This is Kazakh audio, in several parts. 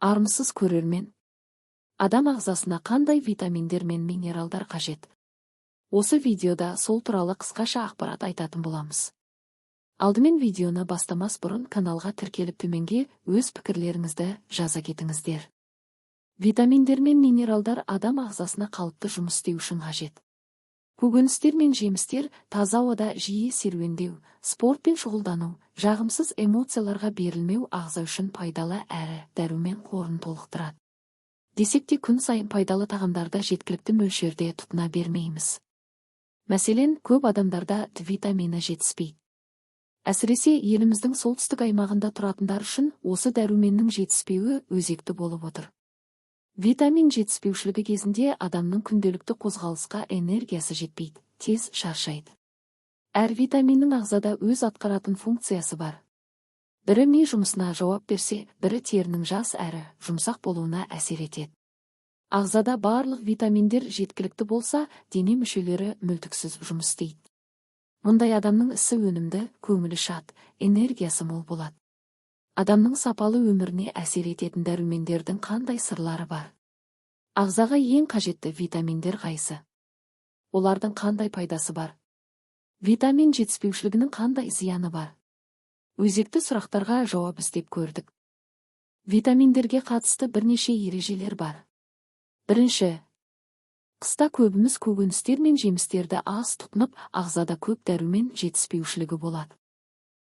Армысыз, көрермен! Адам ағзасына қандай витаминдер мен минералдар қажет? Осы видеода сол туралы қысқаша ақпарат айтатын боламыз. Алдымен видеоны бастамас бұрын каналға тіркеліп, төменге өз пікірлеріңізді жаза кетіңіздер. Витаминдер мен минералдар адам ағзасына қалыпты жұмыс істеу үшін қажет. Көкөністер мен жемістер, таза ауада жиі серуендеу, спортпен шұғылдану, жағымсыз эмоцияларға берілмеу ағза үшін пайдалы әрі дәрумен қорын толықтырады. Десек те, күн сайын пайдалы тағамдарды жеткілікті мөлшерде тұтына бермейміз. Мәселен, көп адамдарда Д витамині жетіспейді. Әсіресе еліміздің солтүстік аймағында тұратындар үшін осы дәруменнің жетіспеуі өзекті болып отыр. Витамин жетіспеушілігі кезінде адамның күнделікті қозғалысқа энергиясы жетпейді, тез шаршайды. Әр витаминнің ағзада өз атқаратын функциясы бар. Бірі ми жұмысына жауап берсе, бірі терінің жас әрі жұмсақ болуына әсер етеді. Ағзада барлық витаминдер жеткілікті болса, дене мүшелері мүлтіксіз жұмыс істейді. Мұндай адамның ісі өнімді, көңілі шат, энергиясы мол болады. Адамның сапалы өміріне әсер ететін дәрумендердің қандай сырлары бар? Ағзаға ең қажетті витаминдер қайсы? Олардың қандай пайдасы бар? Витамин жетіспеушілігінің қандай зияны бар? Өзекті сұрақтарға жауап іздеп көрдік. Витаминдерге қатысты бірнеше ережелер бар. Бірінші, қыста көбіміз көкөністер мен жемістерді аз тұтынып, ағзада көп дәрумен жетіспеушілігі болады.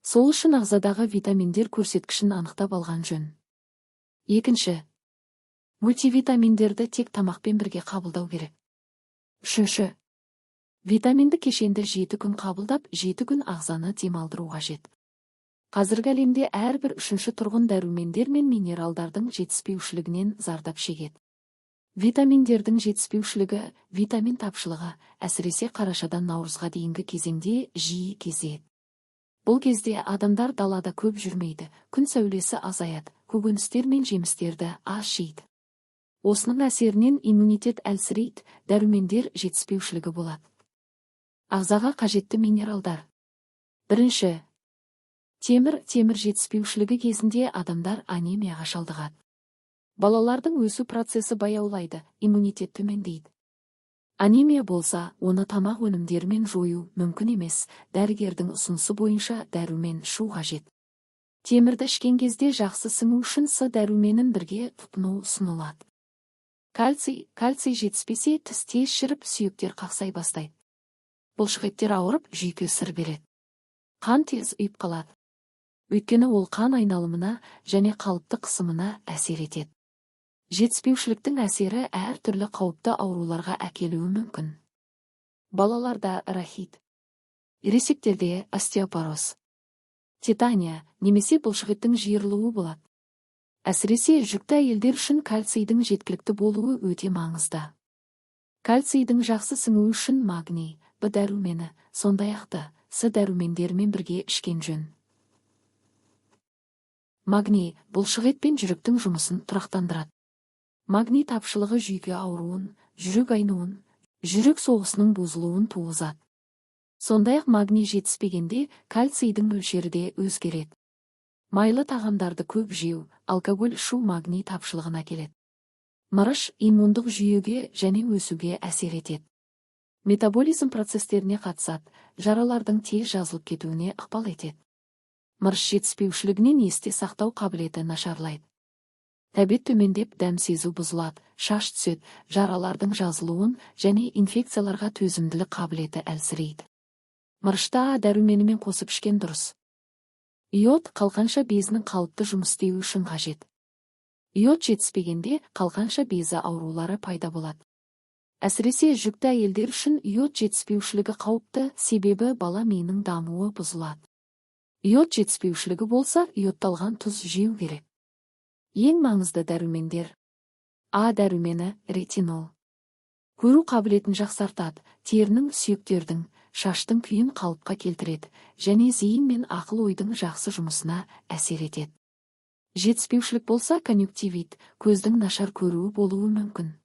Сол үшін ағзадағы витаминдер көрсеткішін анықтап алған жөн. Екінші, мультивитаминдерді тек тамақпен бірге қабылдау керек. Үшінші, витаминді кешенді 7 күн қабылдап, 7 күн ағзаны демалдыру қажет. Қазіргі әлемде әрбір үшінші тұрғын дәрумендер мен минералдардың жетіспеушілігінен зардап шегеді. Витаминдердің жетіспеушілігі, витамин тапшылығы әсіресе қарашадан наурызға дейінгі кезеңде жиі кездеседі. Бұл кезде адамдар далада көп жүрмейді, күн сәулесі азаяды, көкөністер мен жемістерді аз жейді. Осының әсерінен иммунитет әлсірейді, дәрумендер жетіспеушілігі болады. Ағзаға қажетті минералдар. Бірінші, темір. Темір жетіспеушілігі кезінде адамдар анемияға шалдығады. Балалардың өсу процесі баяулайды, иммунитет төмендейді. Анемия болса, оны тамақ өнімдерімен жою мүмкін емес, дәрігердің ұсынысы бойынша дәрумен ішу қажет. Темірді ішкен кезде жақсы сіңу үшін С дәруменін бірге тұтыну ұсынылады. Кальций. Кальций жетіспесе, тіс тез шіріп, сүйектер қақсай бастайды. Бұлшықеттер ауырып, жүйке сыр береді. Қан тез ұйып қалады. Өйткені ол қан айналымына және қалыпты қысымына әсер етеді. Жетіспеушіліктің әсері әртүрлі қауіпті ауруларға әкелуі мүмкін. Балаларда рахит, ересектерде остеопороз, тетания немесе бұлшықеттің жиырылуы болады. Әсіресе жүкті әйелдер үшін кальцийдің жеткілікті болуы өте маңызды. Кальцийдің жақсы сіңуі үшін магний, Б дәрумені, сондай-ақ Д, С дәрумендерімен бірге ішкен жөн. Магний бұлшықет пен жүректің жұмысын тұрақтандырады. Магний тапшылығы жүйке ауруын, жүрек айнуын, жүрек соғысының бұзылуын туғызады. Сондай-ақ магний жетіспегенде кальцийдің мөлшері де өзгереді. Майлы тағамдарды көп жеу, алкоголь ішу магний тапшылығына әкеледі. Мырыш иммундық жүйеге және өсуге әсер етеді. Метаболизм процестеріне қатысады, жаралардың тез жазылып кетуіне ықпал етеді. Мырыш жетіспеушілігінен есте сақтау қабілеті нашарлайды. Тәбет төмендеп, дәм сезу бұзылады, шаш түседі, жаралардың жазылуын және инфекцияларға төзімділік қабілеті әлсірейді. Мырышты А дәруменімен қосып ішкен дұрыс. Йод қалқанша безінің қалыпты жұмыс істеуі үшін қажет. Йод жетіспегенде қалқанша безі аурулары пайда болады. Әсіресе жүкті әйелдер үшін йод жетіспеушілігі қауіпті, себебі бала миының дамуы бұзылады. Йод жетіспеушілігі болса, йодталған тұз жеу керек. Ең маңызды дәрумендер. А дәрумені, ретинол. Көру қабілетін жақсартады, терінің, сүйектердің, шаштың күйін қалыпқа келтіреді және зейін мен ақыл-ойдың жақсы жұмысына әсер етеді. Жетіспеушілік болса, конъюнктивит, көздің нашар көруі болуы мүмкін.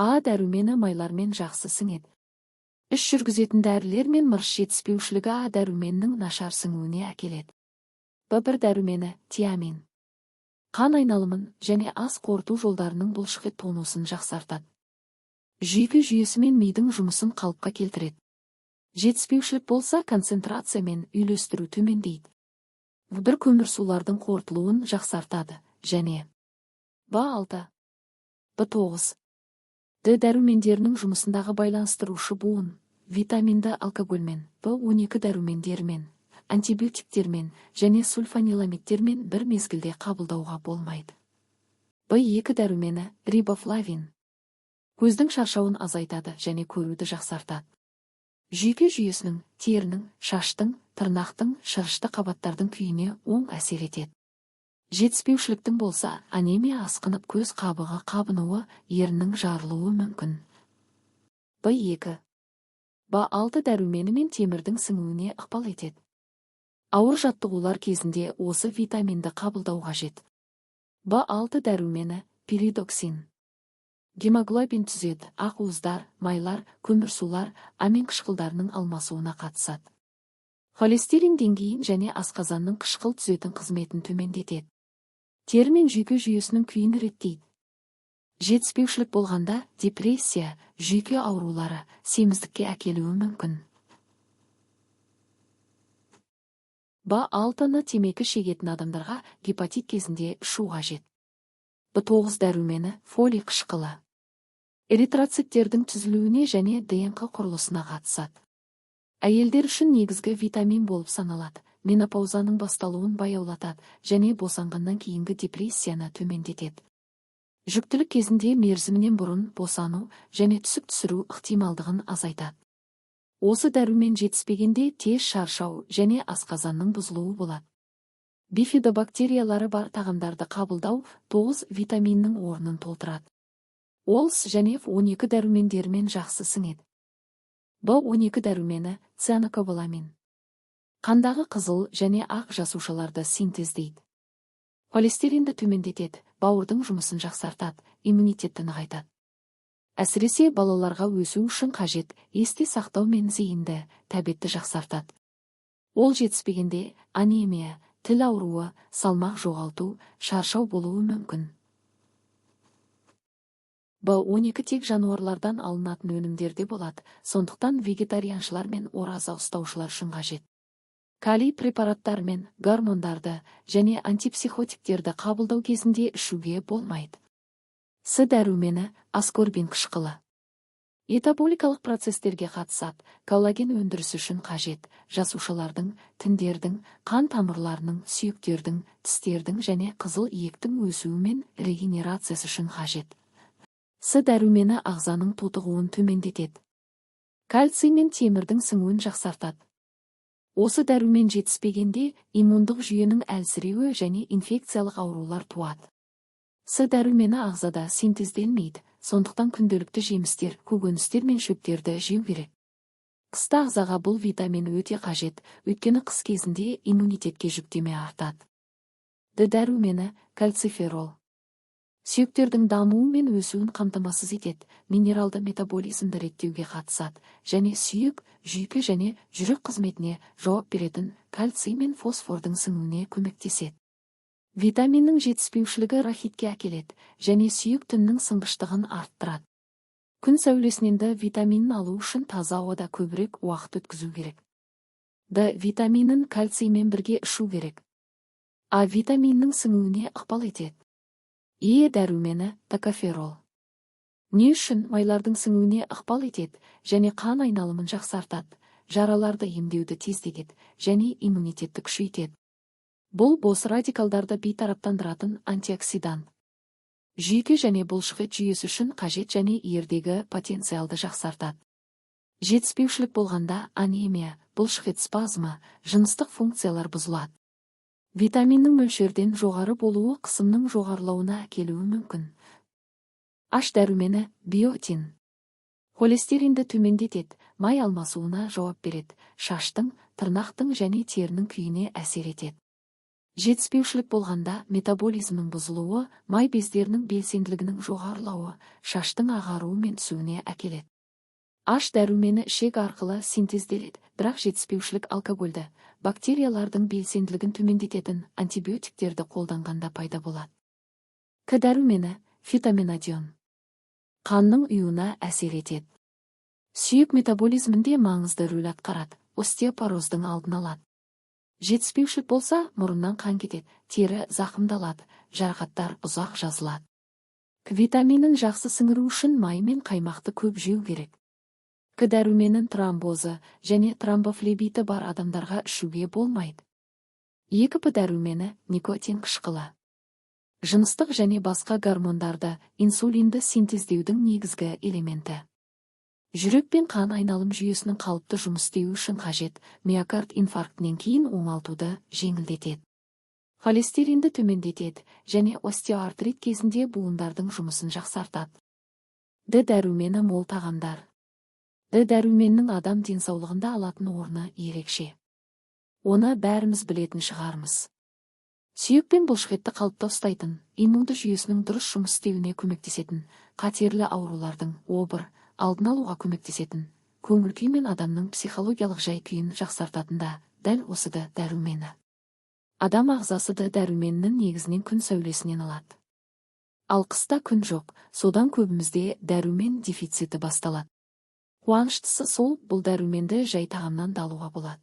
А дәрумені майлармен жақсы сіңеді. Іш жүргізетін дәрілер мен мырыш жетіспеушілігі А дәруменінің нашар сіңуіне әкеледі. Б1 дәрумені, тиамин. Қан айналымын және ас қорыту жолдарының бұлшықет тонусын жақсартады. Жүйке жүйесі мен мидың жұмысын қалыпқа келтіреді. Жетіспеушілік болса, концентрация мен үйлестіру төмендейді. Бір көмірсулардың қорытылуын жақсартады және Б6, Б9, Д дәрумендерінің жұмысындағы байланыстырушы буын, витаминді алкогольмен, Б12 дәрумендерімен, антибиотиктермен және сульфаниламидтермен бір мезгілде қабылдауға болмайды. Б2 дәрумені, рибофлавин. Көздің шаршауын азайтады және көруді жақсартады. Жүйке жүйесінің, терінің, шаштың, тырнақтың, шырышты қабаттардың күйіне оң әсер етеді. Жетіспеушіліктің болса, анемия асқынып, көз қабығы қабынуы, еріннің жарылуы мүмкін. Б2. Б6 дәрумені мен темірдің сіңуіне ықпал етеді. Ауыр жаттығулар кезінде осы витаминді қабылдау қажет. Б6 дәрумені, пиридоксин. Гемоглобин түзеді, ақуыздар, майлар, көмірсулар, амин қышқылдарының алмасуына қатысады. Холестерин деңгейін және асқазанның қышқыл түзетін қызметін төмендетеді. Тері мен жүйке жүйесінің күйін реттейді. Жетіспеушілік болғанда депрессия, жүйке аурулары, семіздікке әкелуі мүмкін. Б6-ны темекі шегетін адамдарға гепатит кезінде ішу қажет. Б9 дәрумені, фолий қышқылы. Эритроциттердің түзілуіне және ДНК құрылысына қатысады. Әйелдер үшін негізгі витамин болып саналады, менопаузаның басталуын баяулатады және босанғаннан кейінгі депрессияны төмендетеді. Жүктілік кезінде мерзімінен бұрын босану және түсік түсіру ықтималдығын азайтады. Осы дәрумен жетіспегенде тез шаршау және асқазанның бұзылуы болады. Бифидобактериялары бар тағамдарды қабылдау 9 витаминнің орнын толтырады. Ол С және В12 дәрумендерімен жақсы сіңеді. Б12 дәрумені, цианокобаламин. Қандағы қызыл және ақ жасушаларды синтездейді. Холестеринді төмендетеді, бауырдың жұмысын жақсартады, иммунитетті нығайтады. Әсіресе балаларға өсу үшін қажет, есте сақтау мен зейінді, тәбетті жақсартады. Ол жетіспегенде анемия, тіл ауруы, салмақ жоғалту, шаршау болуы мүмкін. Б12 тек жануарлардан алынатын өнімдерде болады, сондықтан вегетарианшылар мен ораза ұстаушылар үшін қажет. Калий препараттар мен гормондарды және антипсихотиктерді қабылдау кезінде ішуге болмайды. С дәрумені, аскорбин қышқылы. Метаболикалық процестерге қатысады, коллаген өндірісі үшін қажет, жасушалардың, тіндердің, қан тамырларының, сүйектердің, тістердің және қызыл иектің өсуі мен регенерациясы үшін қажет. С дәрумені ағзаның тотығуын төмендетеді. Кальций мен темірдің сіңуін жақсартады. Осы дәрумен жетіспегенде иммундық жүйенің әлсіреуі және инфекциялық аурулар туады. С дәрумені ағзада синтезделмейді, сондықтан күнделікті жемістер, көкөністер мен шөптерді жеу керек. Қыста ағзаға бұл витамин өте қажет, өйткені қыс кезінде иммунитетке жүктеме артады. Д дәрумені, кальциферол. Сүйектердің дамуы мен өсуін қамтамасыз етеді, минералды метаболизмді реттеуге қатысады және сүйек, жүйке және жүрек қызметіне жауап беретін кальций мен фосфордың сіңуіне көмектеседі. Витаминнің жетіспеушілігі рахитке әкеледі және сүйек тіннің сынғыштығын арттырады. Күн сәулесінен Д витаминін алу үшін таза ауада көбірек уақыт өткізу керек. Д витаминін кальциймен бірге ішу керек. А витаминінің сіңуіне ықпал етеді. Е дәрумені, токоферол. Не үшін майлардың сіңуіне ықпал етеді және қан айналымын жақсартады, жараларды емдеуді тездетеді және иммунитетті күшейтеді. Бұл бос радикалдарды бейтараптандыратын антиоксидант. Жүйке және бұлшықет жүйесі үшін қажет және ердегі потенциалды жақсартады. Жетіспеушілік болғанда анемия, бұлшықет спазмы, жыныстық функциялар бұзылады. Витаминнің мөлшерден жоғары болуы қысымның жоғарылауына әкелуі мүмкін. H дәрумені, биотин. Холестеринді төмендетеді, май алмасуына жауап береді, шаштың, тырнақтың және терінің күйіне әсер етеді. Жетіспеушілік болғанда метаболизмнің бұзылуы, май бездерінің белсенділігінің жоғарылауы, шаштың ағаруы мен түсуіне әкеледі. H дәрумені ішек арқылы синтезделеді, бірақ жетіспеушілік алкогольді, бактериялардың белсенділігін төмендететін антибиотиктерді қолданғанда пайда болады. К дәрумені, фитоменадион. Қанның ұюына әсер етеді. Сүйек метаболизмінде маңызды рөл атқарады, остеопороздың алдын алады. Жетіспеушілік болса, мұрыннан қан кетеді, тері зақымдалады, жарақаттар ұзақ жазылады. К витаминін жақсы сіңіру үшін май мен қаймақты көп жеу керек. К дәруменін тромбозы және тромбофлебиті бар адамдарға ішуге болмайды. 2 П дәрумені, никотин қышқылы. Жыныстық және басқа гормондарды, инсулинді синтездеудің негізгі элементі. Жүрек пен қан айналым жүйесінің қалыпты жұмыс істеуі үшін қажет, миокард инфарктінен кейін оңалтуды жеңілдетеді. Холестеринді төмендетеді және остеоартрит кезінде буындардың жұмысын жақсартады. Д дәрумені мол тағамдар. Д дәруменінің адам денсаулығында алатын орны ерекше. Оны бәріміз білетін шығармыз. Сүйек пен бұлшықетті қалыпта ұстайтын, иммунды жүйесінің дұрыс жұмыс істеуіне көмектесетін, қатерлі аурулардың, обыр, алдын алуға көмектесетін, көңіл-күй мен адамның психологиялық жай-күйін жақсартатын да дәл осы Д дәрумені. Адам ағзасы Д дәруменінің негізінен күн сәулесінен алады. Ал қыста күн жоқ, содан көбімізде дәрумен дефициті басталады. Қуаныштысы сол, бұл дәруменді жай тағамнан да алуға болады.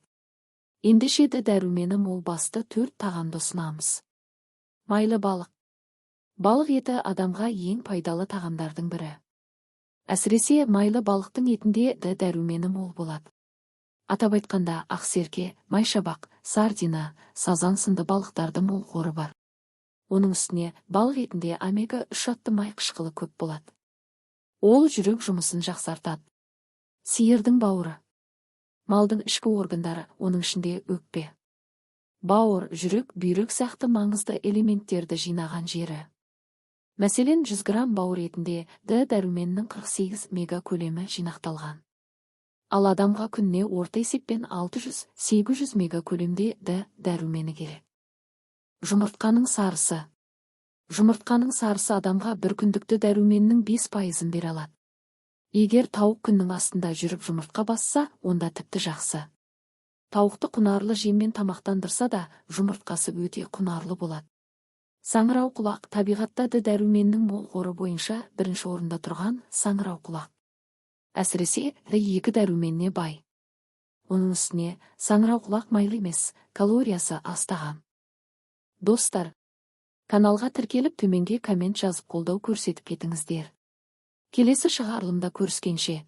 Ендеше Д дәрумені мол басты 4 тағамды ұсынамыз. Майлы балық. Балық еті адамға ең пайдалы тағамдардың бірі. Әсіресе майлы балықтың етінде Д дәрумені мол болады. Атап айтқанда, ақсерке, майшабақ, сардина, сазан сынды балықтарды мол қоры бар. Оның үстіне балық етінде омега-3 атты май қышқылы көп болады. Ол жүрек жұмысын жақсартады. Сиырдың бауыры. Малдың ішкі органдары, оның ішінде өкпе. Бауыр, жүрек, бүйрек сияқты маңызды элементтерді жинаған жері. Мәселен, 100 грамм бауыр етінде Д дәруменінің 48 мега көлемі жинақталған. Ал адамға күніне орта есеппен 600-800 мега көлемде Д дәрумені керек. Жұмыртқаның сарысы. Жұмыртқаның сарысы адамға бір күндікті дәруменнің 5%-ын бере алады. Егер тауық күннің астында жүріп жұмыртқа басса, онда тіпті жақсы. Тауықты құнарлы жеммен тамақтандырса да, жұмыртқасы өте құнарлы болады. Саңырауқұлақ табиғатта Д дәруменнің мол қоры бойынша бірінші орында тұрған саңырауқұлақ. Әсіресе Д2 дәруменіне бай. Оның үстіне саңырауқұлақ майлы емес, калориясы аз тағам. Достар, каналға тіркеліп төменге коммент жазып қолдау көрсетіп кетіңіздер. Келесі шығарылымда көріскенше.